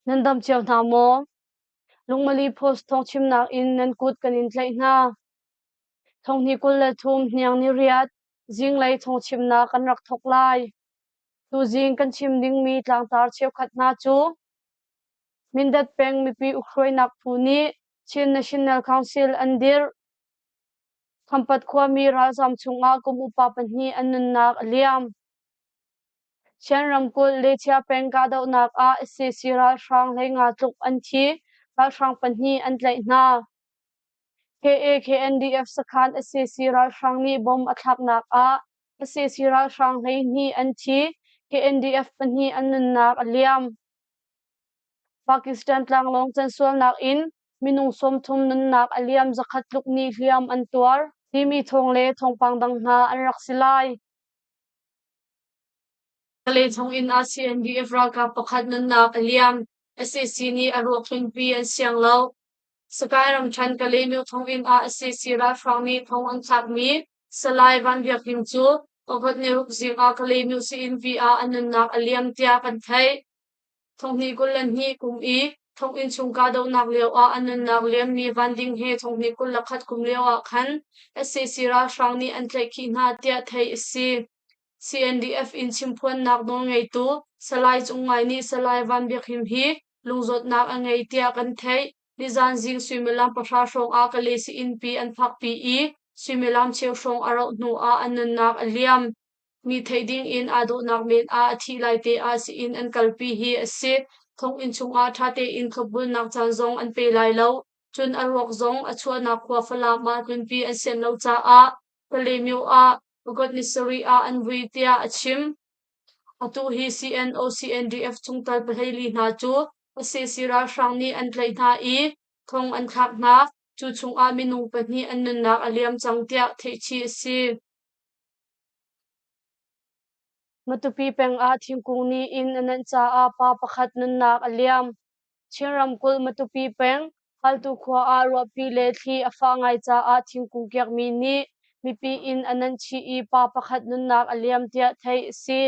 Nan dam cio hna maw? Lungmali Post thawngchimnak in nan kut kan in tlaih hna. Thonghni 23 hniang ni riat zinglei thawngchimnak kan rak thawk lai. Tuzing kan chim dingmi tlangtar cheukhat hna cu Mindat peng mipi ukhruainak phu nih Chin National Council an dirh. Khampat khuami ralzam chungah kum upa pahnih an nunnak a liam. Chin ramkulh Lechia peng kahdohnak ah sac ralhrang 15 tluk an thi, ralhrang pahnih an tlaih hna. KA-KNDF sakhan sac ralhrang nih bomb a thlaknak ah sac ralhrang 12 an thi, KNDF pahnih an nunnak a liam. Pakistan tlanglawng cansualnak in minung 30 nunnak a liam 100 tluk nih hliam an tuar timi thawng le thawngpang dang hna an rak si lai. Kalay thonginn ah CNDF ralkap pakhat nunnak a liam. Sac nih a ruak hlunpi an siang lo. Sagaing ramṭhen Kalaymyo thonginn ah sac ralhrang nih thong an thlakmi Salai Van Biak Hing cu August ni ruk zing ah Kalaymyo sii-innpi ah a nunnak a liam tiah kan theih. Thonghnih 22 kum i thonginn chung kahdohnak lioah a nunnak liammi Van Ding he thonghnih 21 kum lioah khan sac ralhrang nih an tlaihkhih hna tiah theih a si. CNDF in chimphuannak nawlngeitu Salai Cung Ngai nih Salai Van Biak Him hi lungzawtnak a ngei tiah kan theih. Nizan zing suimilam 10 hrawng ah Kalay sii-innpi an phakpi i suimilam cheu hrawng a rauh hnu ah a nunnak a liam. Mi theih ding in aa dawhnak men ah a thih lai te ah sii-inn an kalpi hi a si. Thonginn chungah ṭha tein thlopbulnak caan zong an pe lai lo. Cun a ruak zong a chuahnak khua Falam ah tlunpi an sian lo caah Kalaymyo ah August ni sarih ah an vui tiah a chim. Atu hi CNO-CNDF chungtel pahlei hna cu sac ralhrang nih an tlaih hna i thong an thlak hna. Cu chungah minung pahnih an nunnak a liam cang tiah theihchih a si. Matupi peng ah thingkung nih inn a nenh caah pa pakhat nunnak a liam. Chin ramkulh Matupi peng Haltu khua ah ruahpi le thli a fah ngai caah thingkung kiakmi nih mipi inn a nenh chih i pa pakhat nunnak a liam tiah theih a si.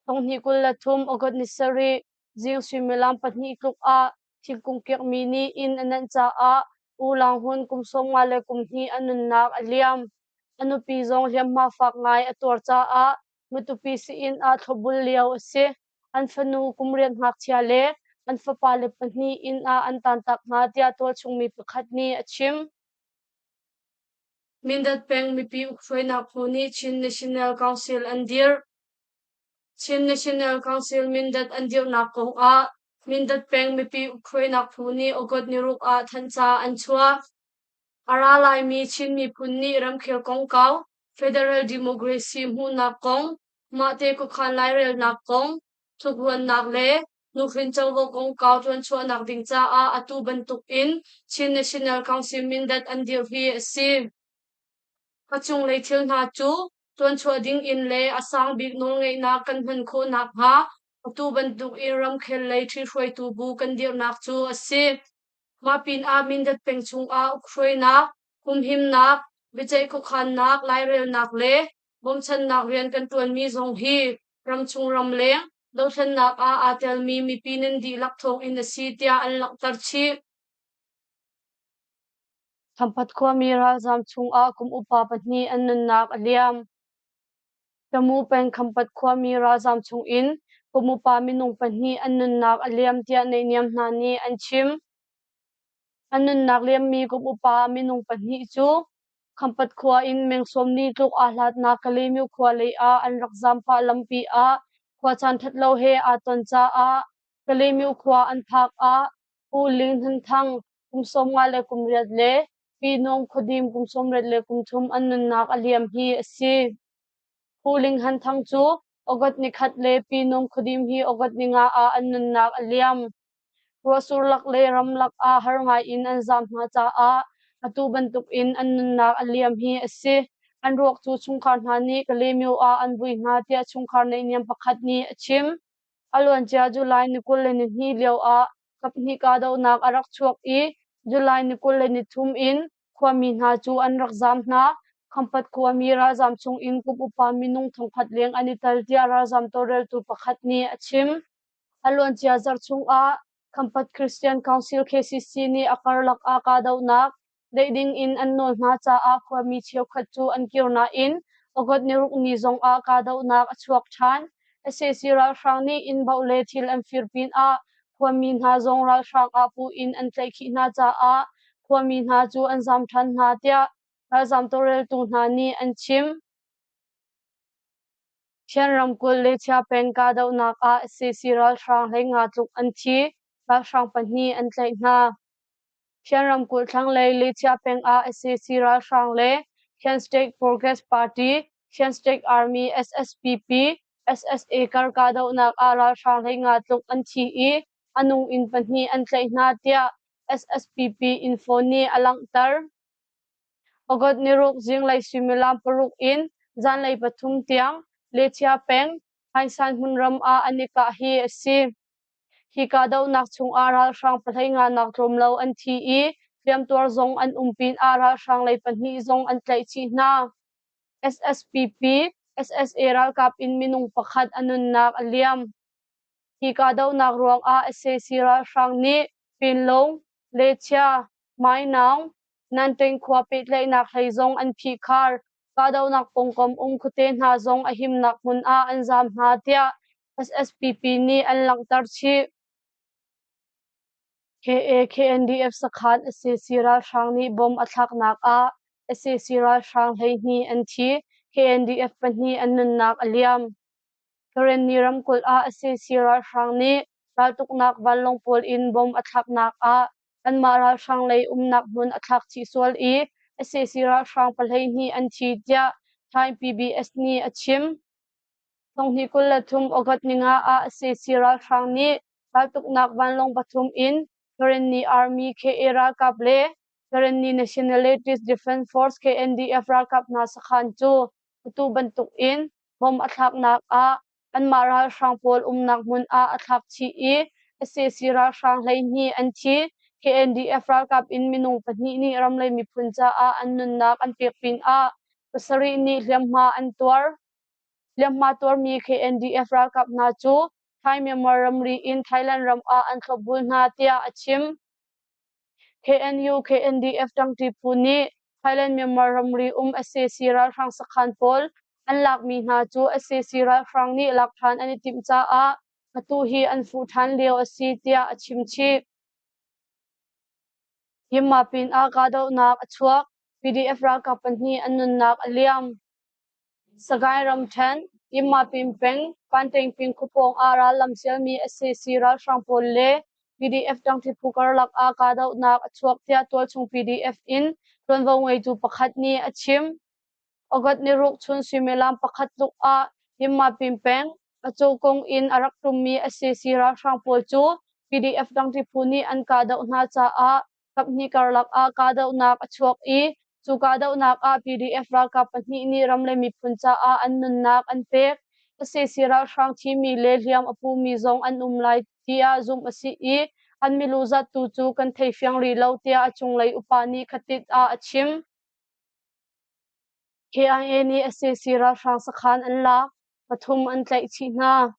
Thonghnih 23 August ni sarih zing suimilam pahnih tluk ah thingkung kiakmi nih inn a nenh caah U Lang Hun kum 51 a nunnak a liam. A nupi zong hliamhma fak ngai a tuar caah Matupi sii-inn ah thlopbul lio a si. An fanu kum riat ngakchia le an fapale pahnih inn ah an tantak hna tiah tualchung mi pakhat nih a chim. Mindat peng mipi ukhruainak phu nih Chin National Council an dirh. Chin National Council Mindat an dirhnak kong ah Mindat peng mipi ukhruainak phu nih August ni ruk ah thanhca an chuah. A ra laimi Chin miphun nih ramkhel kongkau, federal democracy hmuhnak kong, mahte khuakhan lairelnak kong, tlukruannak le nuhrin covo kongkau ṭuanchuahnak ding caah atu bantuk in Chin National Council Mindat an dirh hi a si. A cunglei thil hna cu ṭuanchuah ding in le a sang bik nawlngeihnak kan hman khawh nakhnga atu bantuk in ramkhel lei ṭhihruaitu bu kan dirhnak cu a si. Mah pinah Mindat peng chungah ukhruainak, humhimnak, biaceih khuakhannak, lairelnak le bawmchannak rian kan ṭuanmi zong hi ramchung ramleng dothlennak ah aa telmi mipi nan dihlak thawngin a si tiah an langhter chih. Khampat khuami ralzaam chungah kum upa pahnih an nunnak a liam. Tamu peng Khampat khuami ralzaam chungin kum upa minung pahnih an nunnak a liam tiah naihniam hna nih an chim. An nunnak liammi kum upa minung pahnih cu Khampat khua in meng 40 tluk aa hlatnak Kalaymyo khua lei ah an rak zaam pah lampi ah khuacaan ṭhatlo he aa ton caah Kalaymyo khua an phak ah Pu Ling Hnin Thang kum 58 le Pi Nawng Khuadim kum 83 an nunnak a liam hi a si. Pu Ling Han Thang cu August ni khat le Pi Nawng Khuadim hi August ni nga ah an nunnak a liam. Ruahsur lak le ramlak ah har ngai in an zaam hna caah atu bantuk in an nunnak a liam hi a si. An ruak cu chungkhar hna nih Kalaymyo ah an vui hna tiah chungkhar naihniam pakhat nih a chim. A luancia July ni 22 lio ah kaphnih kahdohnak a rak chuak i July ni 23 in khuami hna cu an rak zaam hna. Khampat khuami ralzaam chung in kum upa minung thongkhat leng an i tel tiah ralzaam tawlreltu pakhat nih a chim. A luancia zarh chungah. Khampat Christian Council KCC nih a karlak ah kahdohnak daih ding in an nawl hna caah khuami cheukhat cu an kir nain August niruk ni zong ah kahdohnak a chuak ṭhan. Sac ralhrang nih inn baoh le thil an fir pinah khuami hna zong ralhrang ah puh in an tlaihkhih hna caah khuami hna cu an zaam ṭhan hna tiah ralzaam tawlreltu hna nih an chim. Chin ramkulh Lechia peng kahdohnak ah sac ralhrang 15 tluk an thi, ralhrang pahnih an tlaih hna. Chin ramkulh thlanglei Lechia peng ah sac ralhrang le Chin State Progress Party, Chin State Army SSPP, SSA kar kahdohnak ah ralhrang 15 tluk an thi i a nung in pahnih an tlaih hna tiah SSPP info nih a langhter. August niruk zinglei suimilam 6 in zanlei 3 tiang Lechia peng Haisan hmunram ah an i kah hi a si. Hi kahdohnak chungah ralhrang 15 nak tlawm lo an thi i hliamtuar zong an um pinah ralhrang lei pahnih zong an tlaih chih hna. SSPP, SSA ralkap in minung pakhat a nunnak a liam. Hi kahdohnak ruangah sac ralhrang nih Pinlung, Lechia, Mainaung, Nanṭeng khua pehtlaihnak hlei zong an phihkhar. Kahdohnak pawngkam um khuate hna zong a himnak hmun ah an zaam hna tiah SSPP nih an langhter chih. KA-KNDF sakhan sac ralhrang nih bomb a thlaknak ah sac ralhrang 12 an thi, KNDF pahnih an nunnak a liam. Karenni ramkulh ah sac ralhrang nih raltuknak vanlawng pawl in bomb a thlaknak ah anmah ralhrang lei umnak hmun a thlak chih sual i sac ralhrang 12 an thi tiah Thai PBS nih a chim. 2023 August 5 ah sac ralhrang nih raltuknak vanlawng pathum in Karenni Army KA ralkap le Karenni Nationalities Defense Force KNDF ralkap hna sakhan cu atu bantuk in bomb a thlaknak ah anmah ralhrang pawl umnak hmun ah a thlak chih i sac ralhrang 12 an thi. KNDF ralkap in minung pahnih nih ramlei miphun caah an nunnak an pek pinah pasarih nih hliamhma an tuar. Hliamhma tuarmi KNDF ralkap hna cu Thai-Myanmar ramri in Thailand ram ah an thlopbul hna tiah a chim. KNU KNDF ṭangṭi phu nih Thailand-Myanmar ramri um sac ralhrang sakhan pawl an lakmi hna cu sac ralhrang nih lak ṭhan an i timh caah atu hi an fuh ṭhan lio a si tiah a chim chih. Yinmapin ah kahdohnak a chuak, PDF ralkap pahnih an nunnak a liam. Sagaing ramṭhen, Yinmapin peng, Pantengping khuapawng ah rallam sialmi sac ralhrang pawl le PDF ṭangṭi phu karlak ah kahdohnak a chuak tiah tualchung PDF in ṭuanvo ngeitu pakhat nih a chim. August niruk chun suimilam 1 tluk ah Yinmapin peng, Acokung in a rak ṭummi sac ralhrang pawl cu PDF ṭangṭi phu nih an kahdoh hna caah kaphnih karlak ah kahdohnak a chuak i cu kahdohnak ah PDF ralkap pahnih nih ram le miphun caah an nunnak an pek. Sac ralhrang thimi le hliam a pumi zong an um lai tiah zumh a si i an milu zat tu cu kan thei fiang rih lo tiah a cunglei upa nih khatit ah a chim. KIA nih sac ralhrang sakhan an lak, pathum an tlaih chih hna.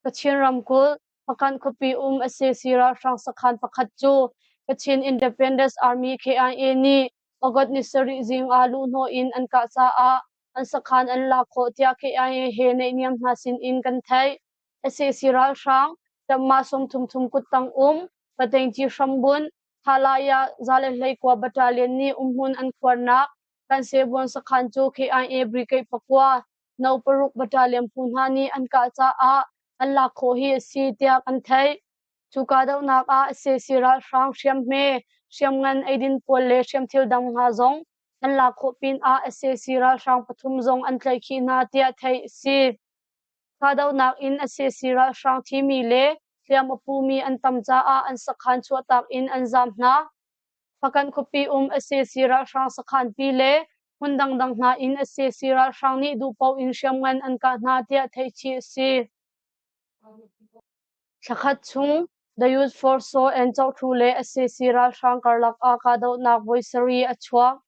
Kachin ramkulh Hpakant khuapi um sac ralhrang sakhan pakhat cu Kachin Independence Army KIA nih August ni 7 zing ah luhhnawh in an kah caah an sakhan an lak khawh tiah KIA he naihniam hna sin in kan theih. Sac ralhrang Tamma 33 kuttang um Patengci hrambunh Thalaya 121 Battalion nih umhmun an khuarnak Kansebuan sakhan cu KIA Brigade 9 No. 6 Battalion phu hna nih an kah caah an lak khawh hi a si tiah kan theih. Cu kahdohnak ah sac ralhrang hriamhme, hriamngan eidin pawl le hriamthil dang hna zong an lak khawh pinah sac ralhrang pathum zong an tlaihkhih hna tiah theih a si. Kahdohnak in sac ralhrang thimi le hliam a pumi an tam caah an sakhan chuahtak in an zaam hna. Hpakant khuapi um sac ralhrang sakhanpi le hmun dangdang hna in sac ralhrang nih duhpaoh in hriamngan an kah hna tiah theih chih a si. Thlakhat chung The Youth Force Saw and Cohtu le sac ralhrang karlak ah kahdohnak voi sarih a chuak.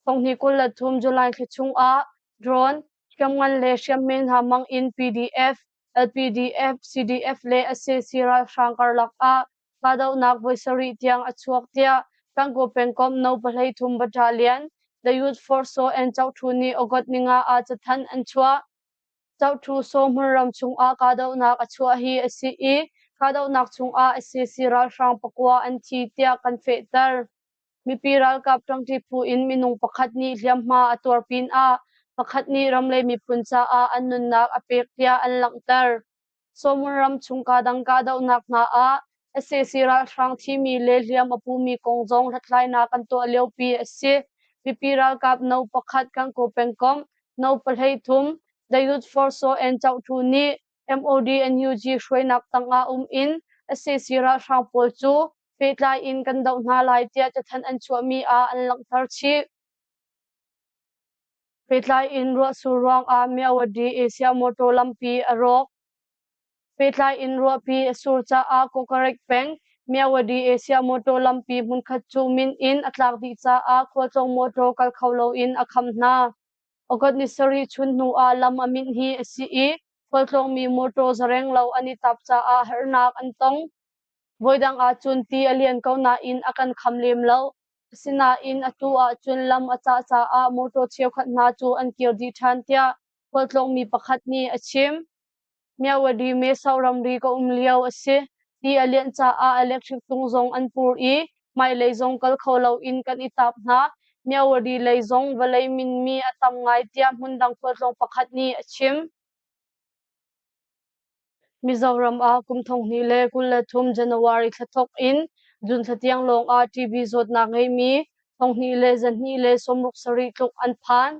2023 July thla chung ah drone, hriamngan le hriamhme hna hmang in PDF, LPDF, CDF le sac ralhrang karlak ah. kahdohnak voi sarih tiang a chuak tiah Gangaw pengkomh No. 13 Battalion The Youth Force Saw and Chohthu nih August ninga ah cathanh an chuah. Chohthu Saw hmunram chungah kahdohnak a chuah hi a si i kahdohnak chungah sac ralhrang pakua an thi tiah kan fehter. Mipi ralkap ṭangṭi phu in minung pakhat nih hliamhma a tuar pinah pakhat nih ram le miphun caah an nunnak a pek tiah an langhter. Sawmun ram chung kaadang kahdohnak hna ah sac ralhrang thimi le hliam a pumi kong zong hlathlainak an tuah liopi a si. Mipi ralkap No. 1 Gangaw pengkomh No. 13 The Youth Force and Chohthu nih MOD NUG hruainak tangah um in sac ralhrang pawl cu pehtlai in kan doh hna lai tiah cathanh an chuahmi ah an langhter chih. Pehtlai in ruahsur ruangah Myawaddy Asia motor lampi a rawk. Pehtlai in ruahpi a sur caah Kawkarek peng Myawaddy Asia motor lampi hmunkhat cu min in a tlak dih caah khualtlawng motor kal kho loin a kham hna. August ni sarih chun hnu ah lam a minh hi a si i khualtlawngmi motor zareng lo an i tap caah harnak an tong. Voidang ahcun ti a lian ko nain a kan kham lem lo. Asinain atu ahcun lam a cah caah motor cheukhat hna cu an kir dih ṭhan tiah khualtlawngmi pakhat nih a chim. Myawaddy Meso ramri ka um lio a si. Ti a lianh caah electric tung zong an pur i hmailei zong kal kho loin kan i tap hna. Myawaddy lei zong vawlei minmi a tam ngai tiah hmundang khualtlawng pakhat nih a chim. Mizoram ah kum 2023 January thla thawk in June thla tiang lawng ah TB zawtnak ngeimi 2267 tluk an phan.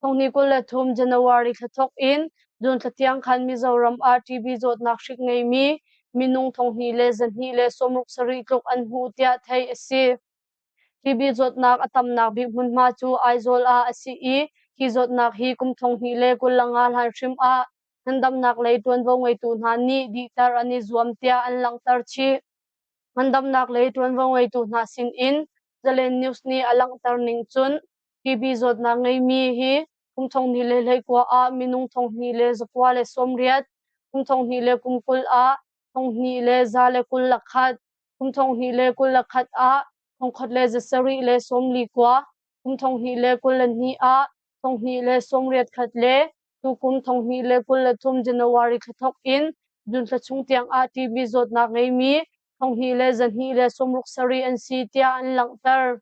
2023 January thla thawk in June thla tiang khan Mizoram ah TB zawtnak hrik ngeimi minung 2267 tluk an hmuh tiah theih a si. TB zawtnak a tamnak bik hmunhma cu Aizawl ah a si i hi zawtnak hi kum 2025 hlan hrim ah ngandamnak lei ṭuanvo ngeitu hna nih dihter an i zuam tiah an langhter chih. Ngandamnak lei ṭuanvo ngeitu hna sinin Zalen News nih a langhter ning cun TB zawtnak ngeimi hi kum 2019 ah minung 2180, kum 2020 ah 2121, kum 2021 ah 1749, kum 2022 ah 2081 le tukum 2023 January thla thawk in June thla chung tiang ah TB zawtnak ngeimi 2267 an si tiah an langhter.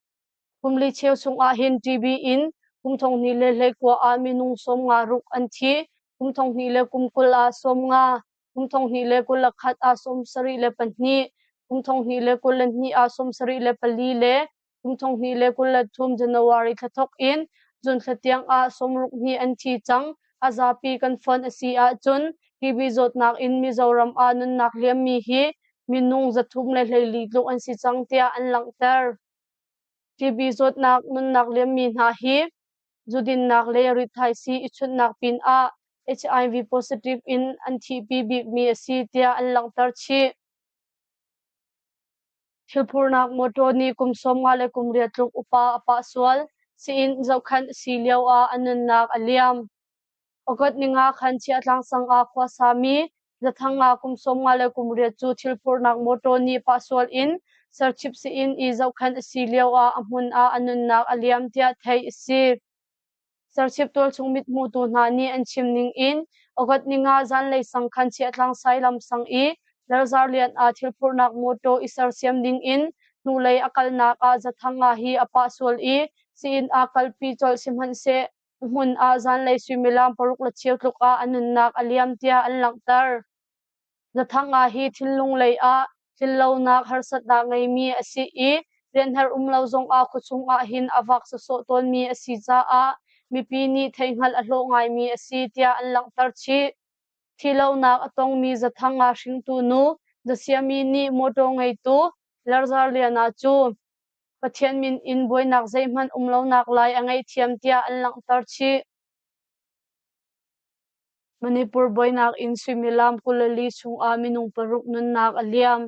Kum li cheu chung ah hin TB in kum 2019 ah minung 56 an thi, kum 2020 ah 50, kum 2021 ah 72, kum 2022 ah 74 le kum 2023 January thla thawk in June thla tiang ah 60 hnih an thi cang. A zapi kan fonh a si ahcun TB zawtnak in Mizoram ah nunnak liammi hi minung 314 tluk an si cang tiah an langhter. TB zawtnak nunnak liammi hna hi zudinnak le rithaisii i chunhnak pinah HIV positive in an thihpi bikmi a si tiah an langhter chih. Thilphurnak mawṭaw nih kum 50 le kum riat tluk upa a pah sual. Sii-inn zohkhenh a si lioah a nunnak a liam. August ninga khan Chiahtlang sang ah khuasami Zathang ah kum 50 le kum riat cu thilphurnak mawṭaw nih pah sual in Serchhip sii-inn i zohkhenh a si lioah a hmun ah a nunnak a liam tiah theih a si. Serchhip tualchung mithmutu hna nih an chim ning in August ninga zanlei sang khan Chiahtlang Sailam sang i Lalzarlian ah thilphurhnak mawṭaw i sersiam ding in hnulei a kalnak ah Zathanga hi a pah sual i sii-inn ah kalpi colh sihmanhseh a hmun ah zanlei suimilam paruk le cheu tluk ah a nunnak a liam tiah an langhter. Zathanga hi thinlung lei ah tlinlonak harsatnak ngeimi a si i rianher um lo zongah khuachung ahhin a vak sawsawh tawnmi a si caah mipi nih theihhngalh a hlawh ngaimi a si tiah an langhter chih. Thihlonak a tongmi Zathanga hringtu nu Zasiami nih mawṭaw ngeitu Larzar Liana cu Pathian min in buainak zeihmanh um lonak lai a ngaihthiam tiah an langhter chih. Manipur buainak in suimilam 24 chungah minung paruk nunnak a liam.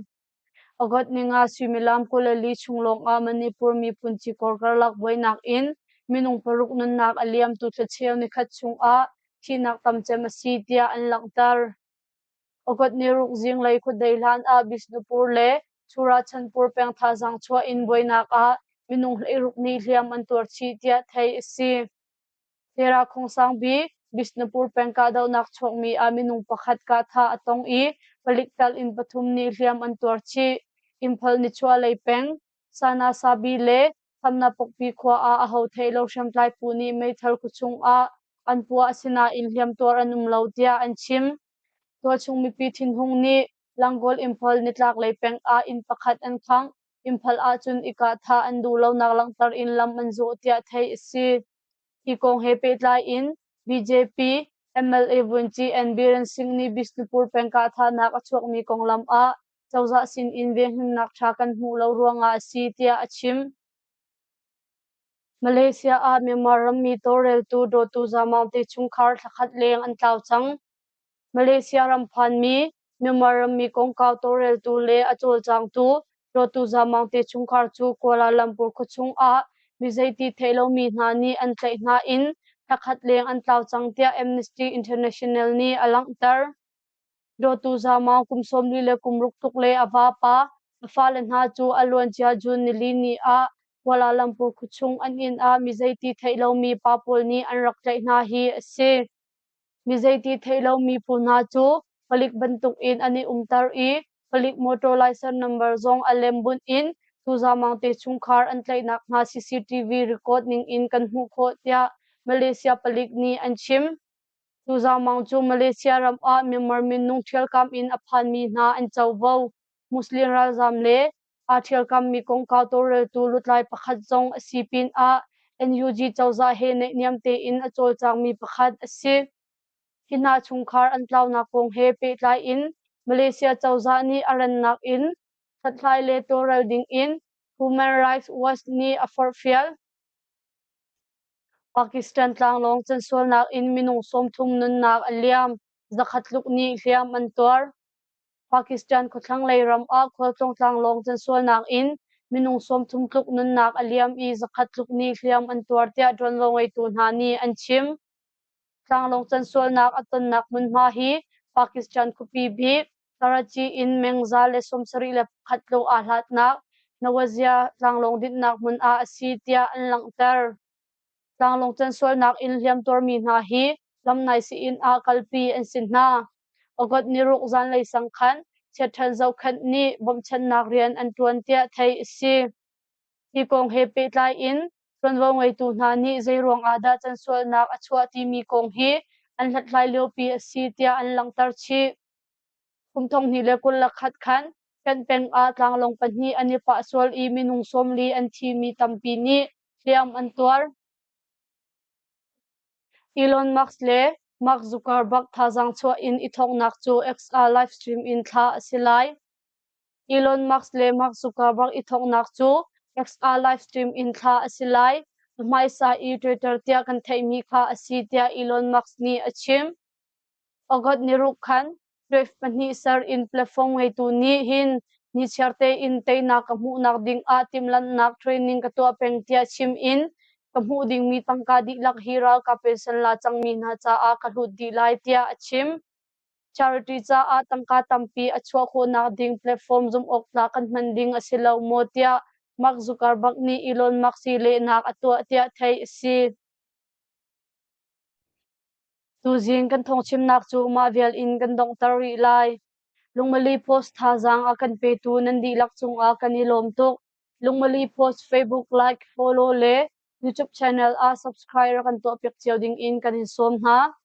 August ninga suimilam 24 chung lawngah Manipur miphun cikawr karlak buainak in minung paruk nunnak a liam tu thlacheu nikhat chungah thihnak tamcem a si tiah an langhter. August niruk zinglei khuadei hlan ah Bishnupur le Churachandpur peng thazaang chuah in buainak ah minung 16 nih hliam an tuar chih tiah theih a si. Tera Khawngsang bik Bishnupur peng kahdohnak chuakmi ah minung pakhat kahthah a tong i palik tal in pathum nih hliam an tuar chih. Imphal nichuahlei peng Sanasabi le Thamnapokpi khua ah aho theih lo hriamtlai phu nih meithal khuachung ah an puah asinain hliamtuar an um lo tiah an chim. Tualchung mipi thinhung nih Langol Imphal nitlaklei peng ah inn pakhat an khangh. Imphal ahcun i kahthah an duh lonak langhter in lam an zawh tiah theih a si. Hi kong he pehtlai in BJP MLA Vuanci N. Biren Singh nih Bishnupur peng kahthahnak a chuakmi konglam ah cozah sin in venghimnak ṭha kan hmuh lo ruangah a si tiah a chim. Malaysia ah Myanmar rammi tawlreltu Dawtu Za Maung te chungkhar thlakhat leng an tlau cang. Malaysia ram phanmi Myanmar rammi kongkau tawlreltu le a cawlcangtu Dawtu Za Maung te chungkhar cu Kuala Lumpur khuachung ah mi zeiti theih lomi hna nih an tlaih hna in thlakhat leng an tlau cang tiah Amnesty International nih a langhter. Dawtu Za Maung kum 40 le kum ruk tluk le a vapa a fale hna cu a luancia June nili ni ah Kuala Lumpur khuachung an inn ah mi zeiti theih lomi pa pawl nih an rak tlaih hna hi a si. Mi zeiti theih lomi phu hna cu palik bantukin an i umter i palik motor license number zong a lem bunh in Tuzamang te chungkhar an tlaihnak hna CCTV record ning in kan hmuh khawh tiah Malaysia palik nih an chim. Tuzamang cu Malaysia ram ah Myanmar minung ṭhialkam in a phanmi hna an covo. Muslim ralzaam le aa ṭhialkammi kongkau tawlreltu lutlai pakhat zong a si pinah NUG cozah he naihniam tein a cawlcangmi pakhat a si. Hi hna chungkhar an tlaunak kong he pehtlai in Malaysia cozah nih a rannak in hlathlai le tawlrel ding in Human Rights Watch nih a forhfial. Pakistan tlanglawng cansualnak in minung 30 nunnak a liam, 100 tluk nih hliam an tuar. Pakistan khuathlanglei ram ah khualtlawng tlanglawng cansualnak in minung 30 tluk nunnak a liam i 100 tluk nih hliam an tuar tiah ṭuanvo ngeitu hna nih an chim. Tlanglawng cansualnak a tonnak hmunhma hi Pakistan khuapi bik Karachi in meng 171 tluk aa hlatnak Nawazia tlanglawng dinhnak hmun ah a si tiah an langhter. Tlanglawng cansualnak in hliamtuarmi hna hi lamnai sii-inn ah kalpi an si hna. August niruk zanlei sang khan chiatṭhan zohkhenh nih bawmhchanhnak rian an ṭuan tiah theih a si. Hi kong he pehtlai in ṭuanvo ngeitu hna nih zeiruang ah dah cansualnak a chuah timi kong hi an hlathlai liopi a si tiah an langhter chih. Kum 2021 khan Kent peng ah tlanglawng pahnih an i pah sual i minung 40 an thimi tampi nih hliam an tuar. Elon Musk le Mark Zuckerberg thazaang chuah in i thonghnak cu XR livestream in thlah a si lai. Elon Musk le Mark Zuckerberg i thonghnak cu XR livestream in thlah a si lai. A hmaisa i Twitter tiah kan theihmi kha a si tiah Elon Musk nih a chim. August niruk khan Wave pahnih ser in platform ngeitu nih hin nichiar tein teinak ka hmuhnak ding ah timhlamhnak training ka tuah peng tiah chim in ka hmuh dingmi tangka dihlak hi ralkap pension la cangmi hna caah ka hlut dih lai tiah a chim. Charity caah tangka tampi a chuah khawhnak ding platform zumhawktlak kan hman ding a si lo maw tiah Mark Zuckerberg nih Elon Musk hi lehnak a tuah tiah theih a si. Tuzing kan thawngchimnak cu mah vial in kan donghter rih lai. Lungmali Post thazaang a kan petu nan dihlak cungah kan i lawm tuk. Lungmali Post Facebook like, follow le YouTube channel ah subscribe rak kan tuahpiak cio ding in kan in sawm hna.